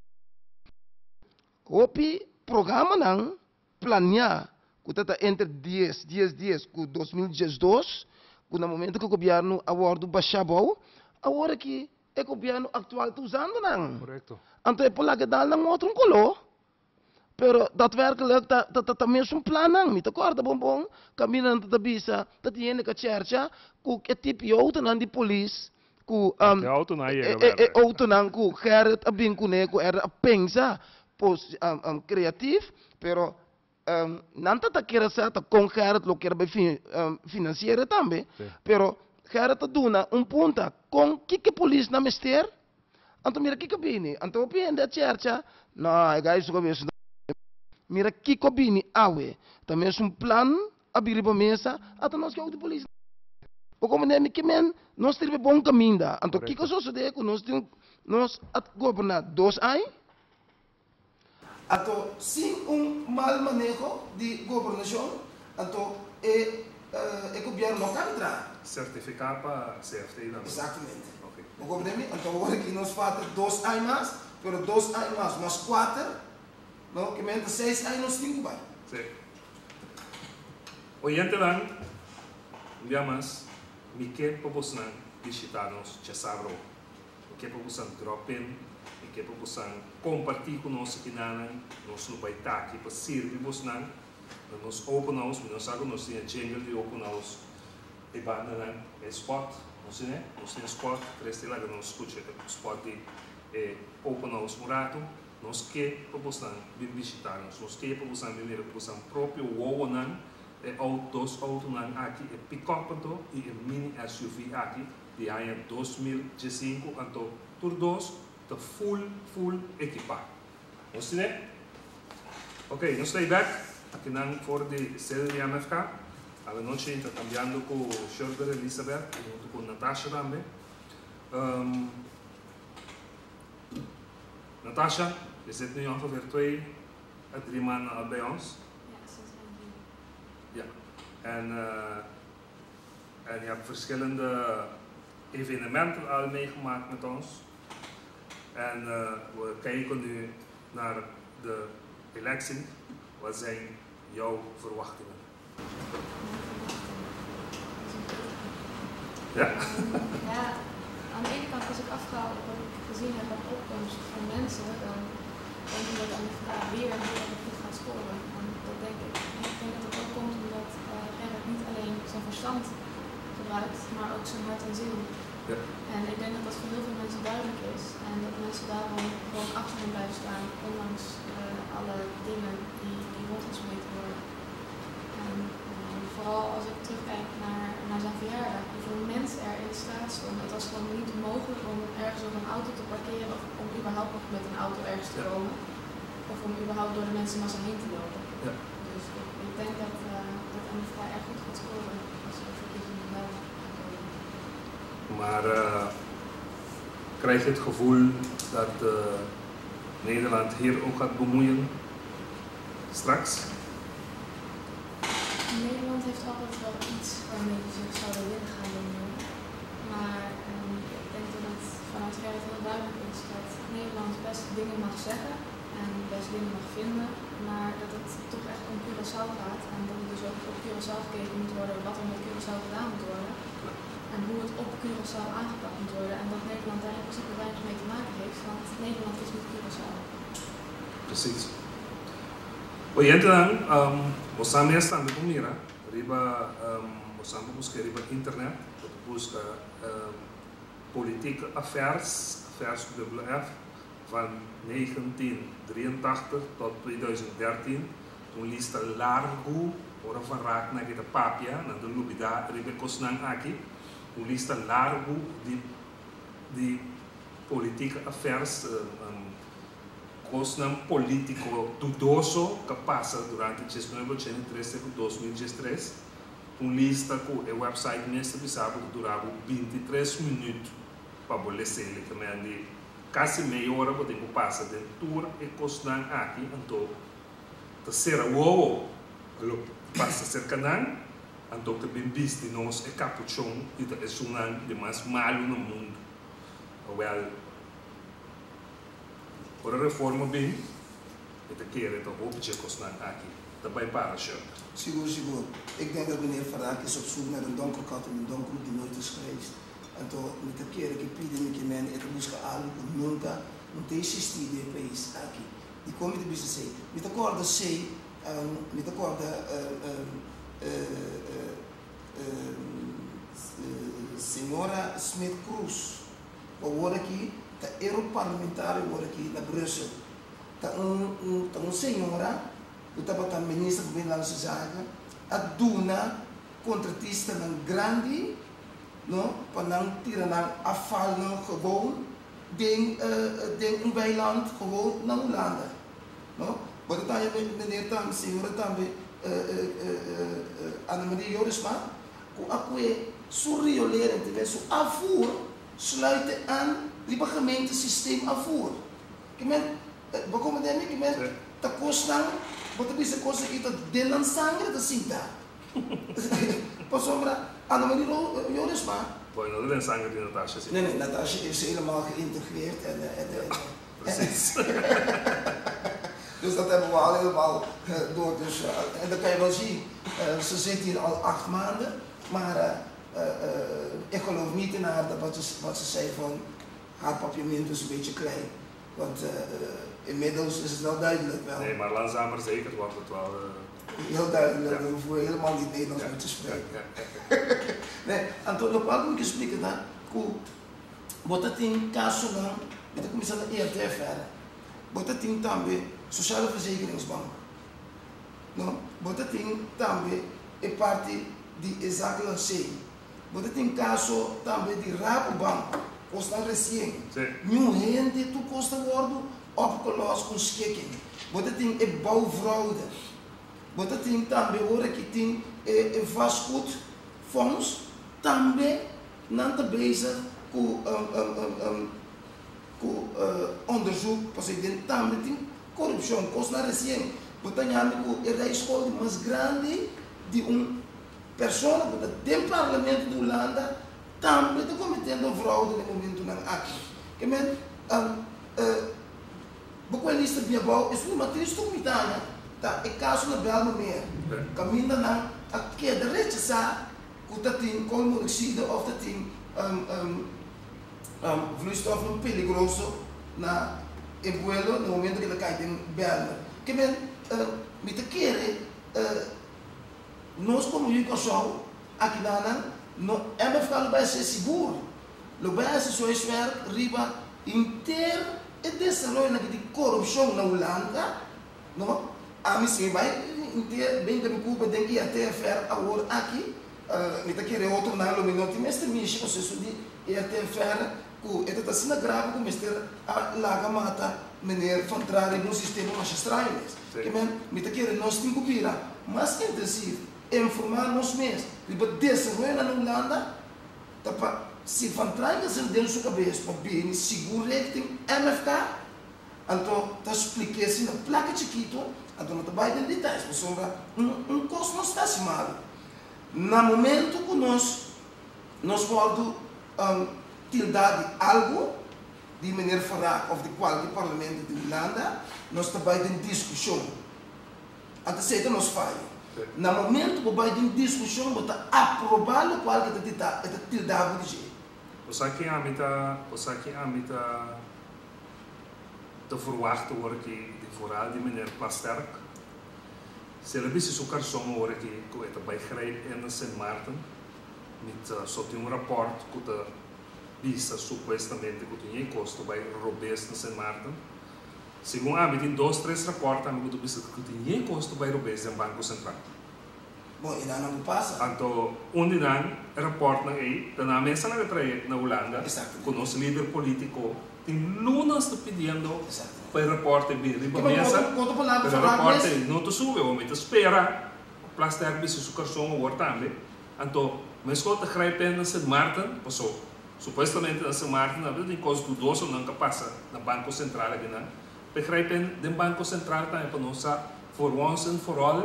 Hopi programanan planeá ku ta entre 10, 10, 10 ku 2012, ku na momento ku e gobièrnu a wòrdu bashá bou, awor aki e gobièrnu aktual ta usando nan. Korekto. Anto e por laga dal nan otro un koló. Pero daadwerkelijk ta ta ta ta mesun plannan. Mi ta kòrda bon bon kaminda nan ta ta bisa ta tin hende ka chèrcha ku e tipi outonan di polis ku E outonan a yega e e bèrdè. outonan ku Gerrit a bin kuné ku er a pensa pos kreatif pero nan ta ta kere sa ta kon Gerrit lo kere bai finansiera tambe pero Gerrit ta duna un punta kon kiko e polisnan mester. Anto mira kiko bini. Anto hopi hende a chercha, No, e gai su kabes no. Mira kiko bini awe. Ta mesun plan a biri riba mesa, ata nos ke auto polis. Bo komprende mi? Ke men nos ta riba e bon kaminda. Anto kiko sosode ku nos tin nos a goberna dos aña? Anto sin un mal maneho di gobernashon, anto e e gobierno no kan traha. Certifica pa CFT tambe. Exactamente. Ok. Bo comprende mi? Anto awor aki nos falta dos aña mas, pero dos aña mas, mas cuater, no, ke men ta seis aña nos tin cu bai. Sí. Oyentenan, un bia mas, mi ke pa bosnan bishita nos djasabro. Mi ke pa bosan drop in, mi ke pa bosan kompartí ku nos akinanan, nos lo bai ta aki pa sirbi bosnan na nos open house, mi no sa ku nos tin e jingle di open house e bandanan, e spot, nos tin e? Nos tin e spot, Christy laga nos skucha e spot di e open house un ratu, nos ke pa bosnan bin bishitá nos, nos ke pa bosan bin mira ku bosan propio wowonan e dos outonan aki, e pick-up anto i e mini SUV aki. Di aña 2015 anto tur dos ta full full ekipá. Nos tine? Ok, nos ta bek akinan for di sede di MFK. Awenochi interkambiando ku Shurber Elizabeth i huntu ku Natasha tambe. Natasha, je zit nu ongeveer 2 à 3 maanden al bij ons. Ja, sinds eind juli. Ja, en En je hebt verschillende evenementen al meegemaakt met ons. En we kijken nu naar de electie. Wat zijn jouw verwachtingen? Mijn verwachtingen? Dat is een pittige. Ja? Ja, aan de ene kant als ik afga op wat ik gezien heb aan opkomst van mensen, dan denk ik dat de MFK weer heel erg goed gaat scoren. En dat denk ik. En ik denk dat dat ook komt omdat Gerrit niet alleen zijn verstand gebruikt, maar ook zijn hart en ziel. En ik denk dat dat voor heel veel mensen duidelijk is en dat mensen daarom gewoon achter hem blijven staan, ondanks alle dingen die rondgesmeten worden. En vooral als ik terugkijk naar zijn verjaardag, hoeveel mensen er in de straat stonden. Het was gewoon niet mogelijk om ergens nog een auto te parkeren of om überhaupt nog met een auto ergens te komen. Of om überhaupt door de mensenmassa heen te lopen. Dus ik denk dat MFK erg goed gaat scoren als de verkiezingen wel gaan komen. Maar krijg je het gevoel dat Nederland hier ook gaat bemoeien straks? Nederland heeft altijd wel iets waarmee ze zich zouden willen gaan bemoeien. Maar ik denk dat het vanuit Gerrit heel duidelijk is dat Nederland best dingen mag zeggen en best dingen mag vinden, maar dat het toch echt om Curaçao gaat en dat het dus ook op Curaçao gekeken moet worden wat er met Curaçao gedaan moet worden en hoe het op Curaçao aangepakt moet worden en dat Nederland daar in principe weinig mee te maken heeft, want Nederland is niet Curaçao. Precies. Oyentenan, bo sa mes tambe por mira riba, bo sa por buska riba internet, bo ta buska politieke affairs, affairs ku dubbele F, van 1983 tot 2013, ta un lista largu, ora Van Raak nan ke ta papia, nan ta lubida riba e kosnan aki, un lista largu di di politieke affairs, Kosnan polítiko dudoso ta pasa durante 1983 te ku 2013. Un lista ku e wèpsait mes ta bisa bo ta dura bo 23 minüt pa bo les'é. Literalmente kasi mei ora bo tin ku pasa den tur e kosnan aki, anto ta sera wowo pa lo pasa serka nan, anto ta bin bisti nos e kapuchon i ta esunnan di mas malu na mundu. Awèl. Ora reforma bin, e ta kere ta hopi dje kosnan aki ta bai para Shirk. Sigur, sigur. Ik denk dat meneer Van Raak is op zoek naar een donker kat in een donker hoek die nooit is geweest. Anto mi ta kere ki pidi mi ke men e ta buska algu ku nunka no ta existi den e pais aki. Dikon mi ta bisa esei? Mi ta kòrda esei, mi ta kòrda señora Smith Cruz, ku awor aki ta europarlamentario awor aki na Brussel. Ta un ta un señora ku tabata minister di Binnenlandse Zaken a duna kontratistanan grandi no pa nan tira nan afvalnan gewoon den den un weiland gewoon na Hulanda no. Bo ta taña meneer tambe señora tambe Annemarie Jorisma ku a kue su riolering te men su afvoer sluit aan riba gemeentesysteem afvoer. Ke men bo komprende mi? Ke men ta kosnan bo ta bisa kos aki ta den nan sangre ta sinta. Pasobra Annemarie Jorisma. Bueno, no ta den sangre di Natasha si. Nee, nee, Natasha is helemaal geïntegreerd en en Ja, precies. Dus dat hebben we al helemaal door. Dus, en dat kan je wel zien. Ze zit hier al 8 maanden, maar ik geloof niet in haar dat wat ze zei van haar papiamento is een beetje klein. Want inmiddels is het wel duidelijk wel. Nee, maar langzaam maar zeker wordt het wel Heel duidelijk, we hoeven helemaal niet Nederlands meer te spreken. Nee, anto lokual ku mi ke splika ta ku bo ta tin kasonan, mi ta kuminsá na IRTFR, bo ta tin tambe Sociale Verzekeringsbank, no? Bo ta tin tambe e parti di e zakennan C, bo ta tin kaso tambe di Rabobank, kosnan resien, niun hende tur kos ta wòrdu opgelost ku schikking, bo ta tin e bouwfraude, bo ta tin tambe ora ki tin e vastgoedfonds, tambe nan ta bezig ku ku onderzoek pasobra den tambe tin korupshon, kosnan resien, bo ta ñami ku e rijschool di mas grandi di un persona ku ta den parlamento di Hulanda tambe ta kometendo fraude na e momentunan aki. Ke men bo ku e lista bien abou, esun di mas tristu ku mi ta haña ta e kaso na Belmermeer, kaminda nan a keda rechasá ku ta tin koolmonoxide òf ta tin vloeistofnan peligroso na e vuelo na momento ku el a kai den Belmer. Ke men mi ta kere nos komo yu Kòrsou akinanan no MFK lo bai ser sigur, lo bai hasi su huiswerk riba henter e desaroyonan di korupshon na Hulanda, no? Ami si mi bai henter benta mi kurpa den IATFR awor aki, mi ta kere otronan lo mi no tin mester mishi pasobra esun di IATFR ku e ta ta asina grave ku mester a laga mata meneer Van Traa riba un sistema masha straño mes. Ke men mi ta kere nos tin ku bira mas intensief, informá nos mes riba desaroyonan na Hulanda, ta pa si Van Traa ke sel den su kabes pa bini sigur richting MFK, anto ta splik'é asina plaka chikito, anto no ta bai den details pasobra un kos no sta hasi malu. Na momento ku nos nos wòrdu tildá di algu di meneer Farag òf di kualke parlamento di Hulanda, nos ta bai den diskushon. Anto esei ta nos fayo. Na momento bo bai den diskushon bo ta aprobá lokual ku e ta e ta tildá bo di dje. Bo sa ki ami ta, bo sa ki ami ta ta verwacht awor aki di vooral di meneer Plasterk. Si el a bisti su karson awor aki ku e ta bai grijp in na Sint Maarten, Mi ta so tin un rapòrt ku ta bisa supuestamente ku tin e kos ta bai robes na Sint Maarten. Segun ami tin dos tres rapòrt tambe ku ta bisa ku tin e kos ta bai robes den Banko Sentral. Bon, e nan nan por pasa. Anto un di nan e rapòrtnan ei ta nan mes a laga trae na Hulanda ku nos lider polítiko tin lunas ta pidiendo pa e rapòrt ei bin riba mesa, pero e rapòrt ei no ta sube. Awor mi ta spera ku Plasterk bisa su karson awor tambe. Anto, meskos ta grijpen na Sint Maarten, paso supuestamente na Sint Maarten a tin kos dudosonan ka pasa na Banko Sentral akinan. Pe grijpen den Banko Sentral tambe pa nos sa for once and for all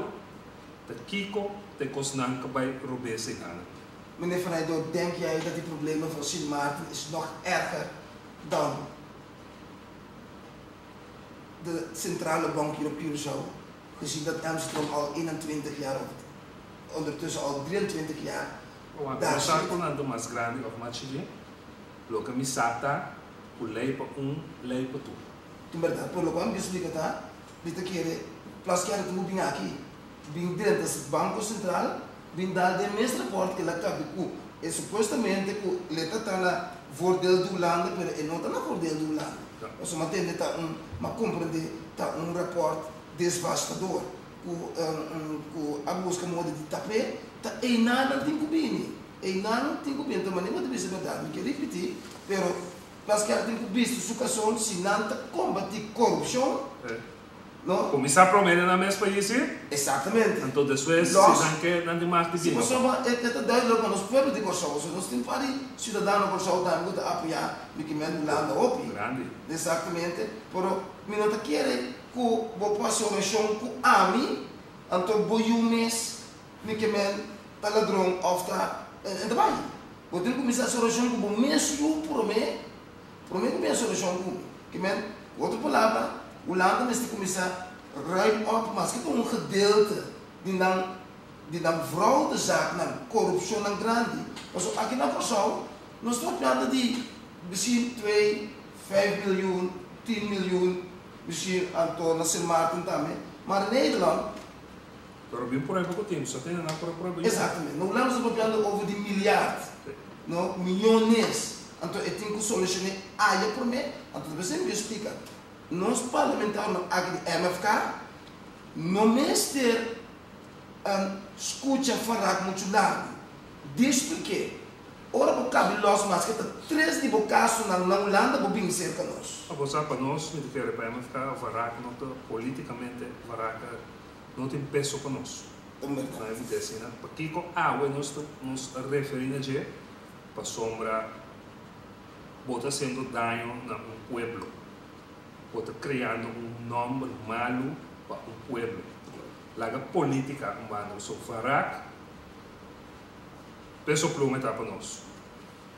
ta kiko ta e kosnan ka bai robes einan. Meneer Van Heijden, denk jij dat die problemen van Sint Maarten is nog erger dan de centrale bank hier op Curaçao, gezien dat Amsterdam al 21 jaar of ondertussen al 23 jaar Wak, daar bo sa zit? ku nan ta mas grandi òf mas chikí? Loke mi sa ta ku lei pa un, lei pa tur. Tin bèrdat, pero lokual mi ke splika ta, mi ta kere Plaskiano tin ku bin aki, bin drenta Banko Sentral, bin dal den mes rapòrt ku el a kabi ku e supuestamente ku le ta ta na voordeel di Hulanda, pero e no ta na voordeel di Hulanda. Pasobra mi a tende ta un, mi a komprendé ta un rapòrt desvastador ku ku a buska moda di tap'é, ta einan nan tin ku bini, einan nan tin ku bini. Enton manera bo ta bisa bèrdat, mi ke ripití, pero Plaskiano tin ku bisti su kason si nan ta kombatí korupshon, no? Kuminsá promé den nan mes pais, si? Eksaktamente. Anto despues, si nan ke, nan tin mag di Si bini. pasobra e ta duidelijk pa nos pueblo di Kòrsou, pasobra nos tin par di siudadano Kòrsou tambe ku ta apoyá Mikimen Hulanda hopi. Grandi. Eksaktamente. Pero mi no ta kere ku bo por hasi orashon ku ami, anto bo yu mes Mikimen ta ladron òf ta e ta bai. Bo tin ku kuminsá hasi orashon ku bo mes yu promé, promé ku mi hasi orashon ku mi. Ke men, ku otro palabra, Hulanda mester kuminsá ruim op maske ta un gedeelte di nan di nan fraudezaaknan, korupshonnan grandi. Pasobra aki na Kòrsou nos ta papiando di misin twee, vijf miljoen, tien miljoen, misin anto na Sint Maarten tambe. Maar Nederland. Pero bin prueba ku tin, so tene nan por prueba yu. Exactamente. No Hulanda ta papiando over di miljard, no, miyones. Anto e tin ku solucione aya prome. Anto ta p'esei mi ke splika, nos parlamentarionan aki di MFK no mester skucha Farag muchu largu. Dis purke ora bo kabi los maske ta tres di bo kasonan na Hulanda bo bini serka nos. Bo sa pa nos mi ta kere pa MFK Farag no ta politikamente Farag a No tin peso pa nos. No e asina. Pakiko awe nos ta nos a referi na dje? Pasobra bo ta hasiendo daño na un pueblo. Bo ta kreando un nomber malu pa un pueblo. Laga politica un banda. Pasobra Varak peso pluma e ta pa nos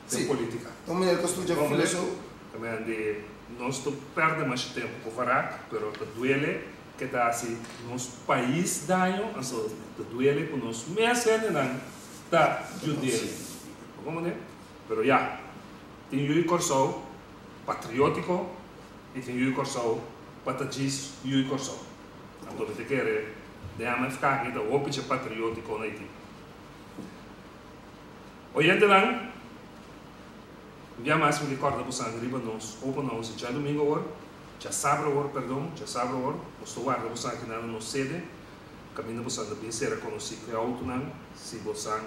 den politica. Ta un manera ta studia filosofia. Ta manera di nos ta perde masha tempo ku Varak, pero ta duele. Ke ta hasi nos pais daño, anto ta duele ku nos mes hendenan ta yud'é. Bo komprendé? Pero ya, tin yu di Kòrsou patriótiko i tin yu di Kòrsou pa ta djis yu di Kòrsou. Anto mi ta kere den MFK aki ta hopi dje patriótiko na Haití. Oyentenan, un bia mas mi ke kòrda boso riba nos Open House djadumingu awor. Djasabra awor, perdon, djasabra awor, nos ta warda bosan akinan na nos sede, kaminda bosan ta bin sera konosí ku e outonan. Si bosan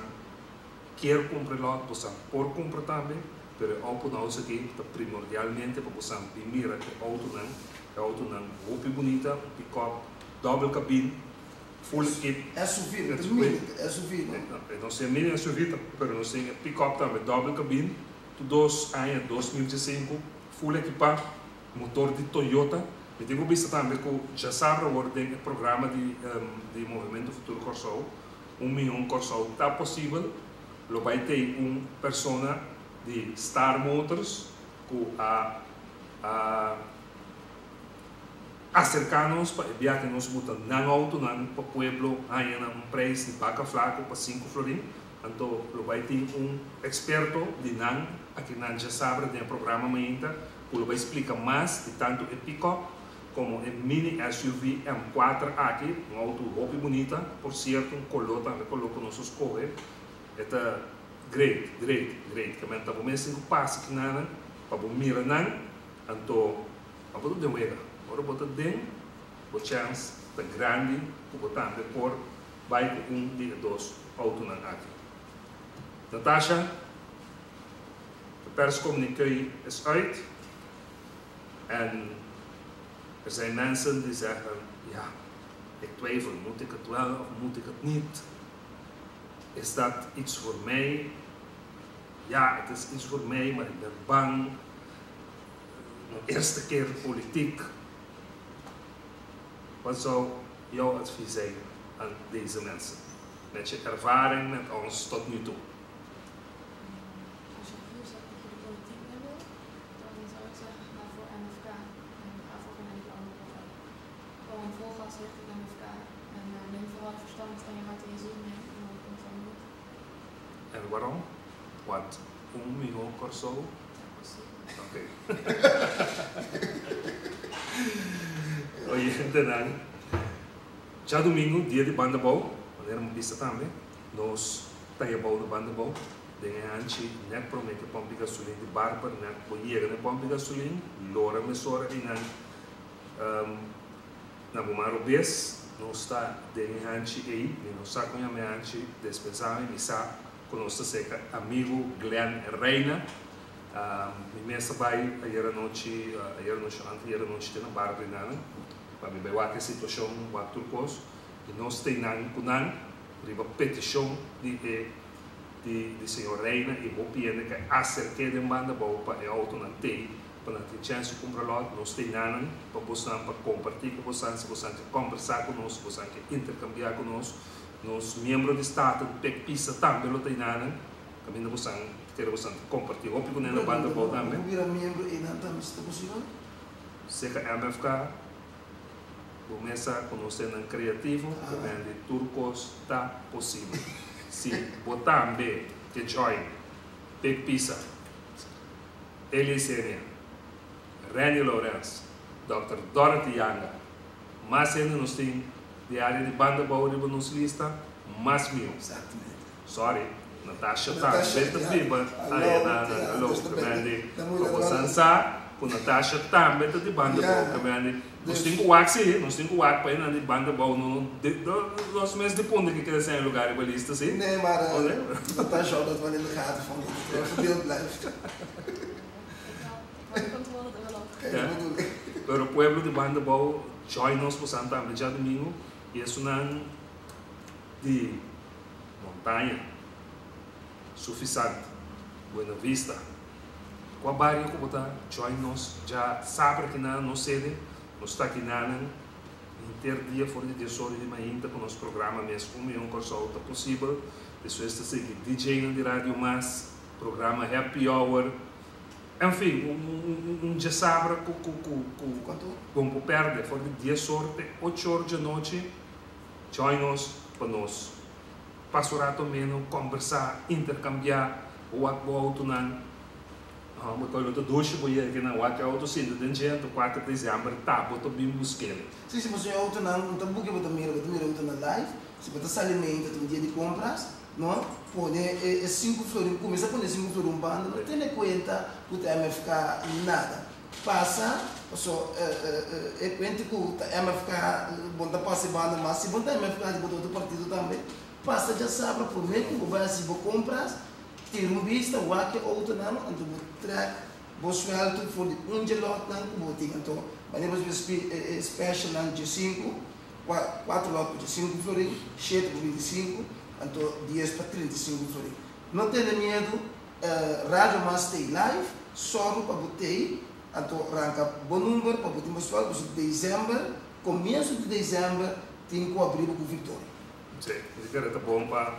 kier kumpra e lòt, bosan por kumpra tambe, pero e open house aki ta primordialmente pa bosan bin mira e outonan. E outonan hopi bunita, un pikòp dòbel kabin, full ekip. SUV, no ta mini, ta SUV, no? No, nos tin e mini SUV, pero nos tin e pikòp tambe dòbel kabin, tur dos aña 2015, full ekipá. Motor di Toyota. Mi tin ku bisa tambe ku djasabra awor den e programa di di Movimento Futuro Kòrsou, Un Mion Kòrsou Ta Posibel, lo bai tei un persona di Star Motors ku a a aserká nos pa e biaha nos buta nan outonan pa pueblo haña nan un preis di baka flaku pa sinku florin. Anto lo bai tin un eksperto di nan aki nan djasabra den e programa mainta ku lo bai splika mas di tantu e pikòp komo e mini SUV M kuater aki, un outo hopi bunita, por sierto un koló tambe koló ku nos a skohe, e ta great, great, great. Ke men ta bo mes tin ku pasa kinanan pa bo mira nan, anto pa bo ta den wega. Ora bo ta den, bo chèns ta grandi ku bo tambe por bai ku un di e dos outonan aki. Natasha, de perscommuniqué is uit en er zijn mensen die zeggen, ja, ik twijfel, moet ik het wel of moet ik het niet? Is dat iets voor mij? Ja, het is iets voor mij, maar ik ben bang. Mijn eerste keer politiek. Wat zou jouw advies zijn aan deze mensen? Met je ervaring met ons tot nu toe. Als je puur zegt dat je de politiek in wil, dan zou ik zeggen ga voor MFK en ga voor geen enkele andere partij. Gewoon vol gas richting MFK en neem vooral je verstand en je hart en je ziel mee en dan komt het allemaal goed. En waarom? Want un mihó Kòrsou. Ja, precies. Oké. Oyentenan, djadumingu, dia di Banda Bou, manera mi bisa tambe, nos ta e bou na Banda Bou, den e hanchi nèt promé ku e pòmp di gasolin di Barber, nèt bo yega na e pòmp di gasolin, lora mesora einan na bo man robes, nos ta den e hanchi ei, mi no sa kon yama e hanchi, despensá mi, mi sa ku nos ta serka amigu Glenn Reina. Mi mes a bai ayera nochi, ayera nochi no, antes ayera nochi te na bar Brindanan pa mi bai wak e situashon, wak tur kos i nos tei nan ku nan riba petishon di e di di señor Reina i hopi hende ke aserk'é den banda abou pa e outonan tei pa nan tin chèns di kumpra lòt. Nos tei nanan pa bosnan pa kompartí ku bosan si bosan ke kòmbersá ku nos, si bosan ke interkambiá ku nos. Nos miembro di Staten Pek Pisa tambe lo tei nanan. Kaminda bosan kere bosan ta kompartí hopi ku nan na banda abou tambe. Bo bira miembro einan tambe si ta posibel. Seka MFK, bo mes sa ku nos hendenan kreativo ta bende tur kos ta posibel. Si bo tambe ke join Pik Pisa, Elie Senia, Renny Lourens, Dòkter Dorothy Yanga, mas hende nos tin di área di banda abou riba nos lista, mas mihó. Sorry, Natasha tambe ta biba aya na Alo Kemendi. Pa bosan sa ku Natasha tambe ta di banda bou Kemendi. Nos tin ku wak si, nos tin ku wak pa esnan di banda bou no nos mes di punta ke keda sin lugar riba lista si. Nee, maar Natasha houdt dat wel in de gaten van dat het wel verdeeld blijft. Ik hou de controle er wel op. Kijk, dat bedoel ik. Pero pueblo di banda bou join nos bosan tambe djadumingu i esunnan di Montaña, Sufisant, Buena Vista. Kua bario ku bo ta join nos dja sabra kinan nos sede? Nos ta kinanan henter dia for di dies ora di mainta ku nos programa mes Un Mion Kòrsou ta posibel. Despues ta sigui DJ nan di Radio Mas, programa Happy Hour. Enfin, un djasabra ku ku ku ku bon por pèrdè for di dies or te ocho or djanochi. Join nos pa nos pasa un rato meno, kombersá, interkambiá, bo wak bo outonan. Bo ta lo ta dushi bo yega na wak e outo sinta den dje, anto kuater desèmber ta bo ta bin busk'el. Sí, si bo soña outonan, un ta buki bo ta mira, bo ta mira outonan live. Si bo ta sali meinta ta un dia di kompras, no, pone e sinku florin, kuminsá pone e sinku florin un banda, no tene kuenta ku ta MFK nada. Pasa, paso e cuenta cu ta MFK bon ta pasa e banda mas si bon ta MFK di bo ta otro partido tambe pasa djasabra prome cu bo bay haci bo compras tira un bista wak e autonan anto bo trek bo suelto for di un dje lotnan cu bo tin anto manera bo bisa e specialnan dje sinku cuatro lot pa dje sinku florin shete pa binti sinku anto dies pa 35 florin no tene miedo Radio Mas stay live, sòru pa bo tei, anto ranka bo number pa bo tin bo suèldo, pasobra december, komienso di december tin ku abri bo ku Victoria. Sí, mi kere ta bon pa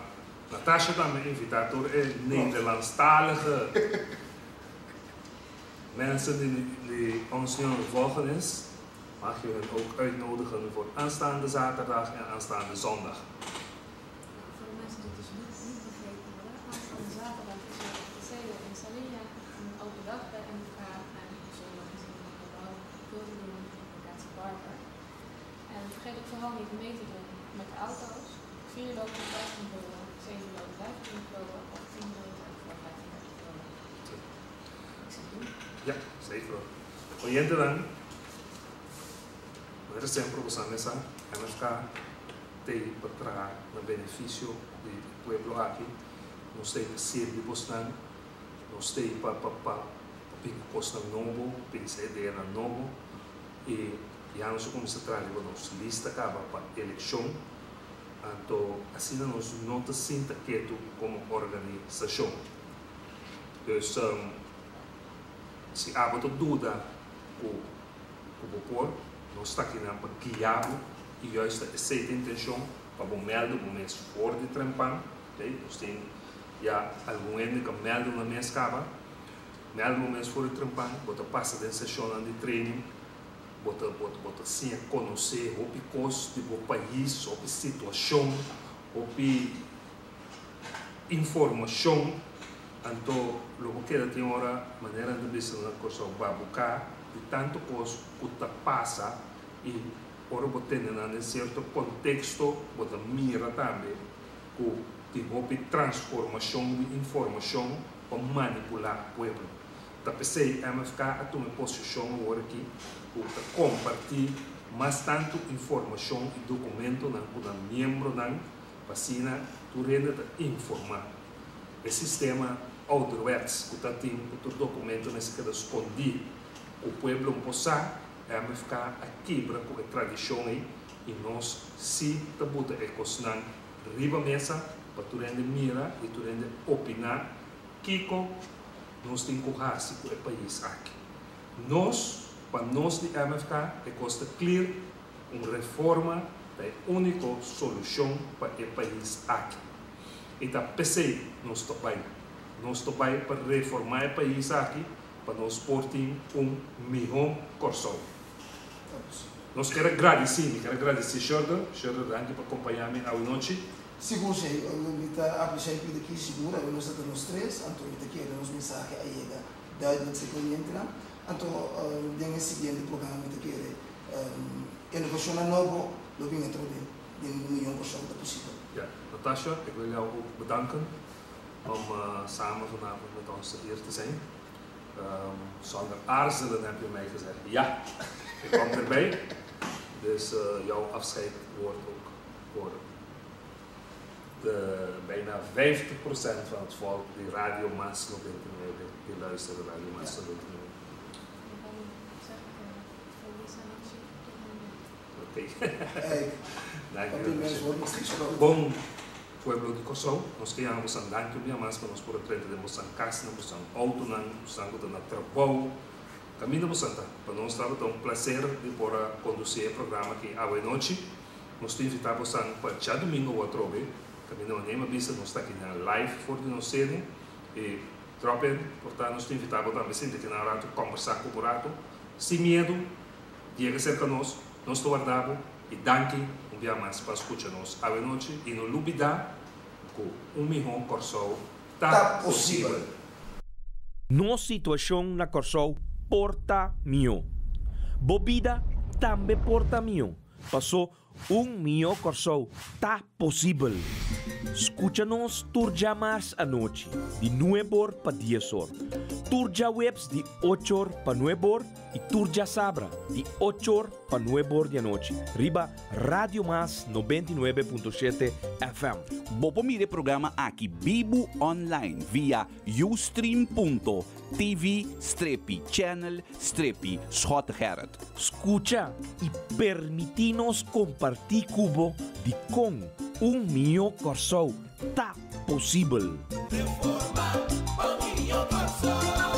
Natasha tambe invitá tur e Nederlandstalige mensen die die ons nu aan het volgen is, mag je hen ook uitnodigen voor aanstaande zaterdag en aanstaande zondag. Voor de mensen die het dus niet, niet begrepen hadden, aanstaande zaterdag is er de sede in Saliña, een open dag bij MFK en zondag is er in het gebouw veel te doen op locatie Barber. En vergeet ook vooral niet mee te doen met de auto's. 4 loten voor 15 gulden, 7 loten 25 gulden of 10 loten voor 35 gulden. Ik zeg doen. Ja, zeker. Oyentenan, manera semper bo sa mesa, MFK t'ei pa traha na benefisio di e pueblo aki. Nos t'ei pa sirbi bosnan, nos t'ei pa pa pa pa bin ku kosnan nobo, pensa ideanan nobo i ya nos a kuminsá traha riba nos lista kaba pa elekshon. Anto asina nos no ta sinta ketu komo organisashon. Dus si abo ta duda ku ku bo por, nos ta akinan pa guia bo i juist ta esei ta intenshon pa bo mèldu bo mes for di trempan, ok, nos tin ya algun hende ku a mèldu nan mes kaba, mèldu bo mes for di trempan, bo ta pasa den seshonnan di training, bo ta bo bo ta siña konosé hopi kos di bo pais, hopi situashon, hopi informashon, anto lo bo keda tin ora manera nan ta bisa na Kòrsou babuká di tantu kos ku ta pasa. I ora bo tende nan den sierto konteksto bo ta mira tambe ku tin hopi transformashon di informashon pa manipulá pueblo. Ta p'esei MFK a tuma e posishon awor aki ku ta kompartí mas tantu informashon i dokumentonan ku nan miembronan pa asina tur hende ta informá. E sistema ouderwets ku ta tin ku tur dokumento mester keda skondí ku pueblo no por sa, MFK a kibra ku e tradishon ei i nos sí ta buta e kosnan riba mesa pa tur hende mira i tur hende opiná kiko nos tin ku hasi ku e pais aki. Nos, pa nos di MFK e kos ta klir, un reforma ta e úniko solushon pa e pais aki. I ta p'esei nos ta bai. Nos ta bai pa reformá e pais aki pa nos por tin un mihó Kòrsou. Nos kier a gradisí, mi kier a gradisí Shurder. Shurder danki pa kompañá mi awe nochi. Sigur si, mi ta apresiá e pida aki sigur, awe nos ta ta nos tres, anto mi ta kere nos mensahe a yega duidelijk serka oyentenan. Anto den e siguiente programa mi ta kere inovashonnan nobo lo bin atrobe den un miyon Kòrsou ta posibel. Ja, Natasha, ik wil jou ook bedanken om samen vanavond met ons hier te zijn. Zonder aarzelen heb je mij gezegd, ja, ik kom erbij. Dus jouw afscheid wordt ook voor de bijna 50% van het volk die Radio Mas 99, die luisteren Radio Mas 99. Oké. Dank je. Bon pueblo di Kòrsou, nos ke yama bosan danki un bia mas pa nos por a drenta den bosan kasnan, bosan outonan, bosan ku ta na trabou, kaminda bosan ta. Pa nos tabata un plaser di por a kondusí e programa aki awe nochi. Nos ta invitá bosan pa djadumingu awo atrobe, kaminda manera mi a bisa nos ta aki na live for di nos sede i drop in, por ta nos ta invitá bo tambe sinta aki na un ratu, kòmbersá ku bo ratu, sin miedu, yega serka nos, nos ta warda bo. I danki un bia mas pa skucha nos awe nochi i no lubida ku un mihó Kòrsou ta posibel. Nos situashon na Kòrsou por ta mihó. Bo bida tambe por ta mihó, pasó un mihó Kòrsou ta posibel. Skucha nos tur djamars anochi di nueb'or pa dies'or, tur djaweps di och'or pa nueb'or i tur djasabra di och'or pa nueb'or di anochi riba Radio Mas 99.7 FM. Bo por mira e programa aki bibu online via ustream.tv strepi channel strepi Schottegerrit. Skucha i permití nos kompartí ku bo dikon un mihó Kòrsou ta posibel. Reforma pa mihó Kòrsou.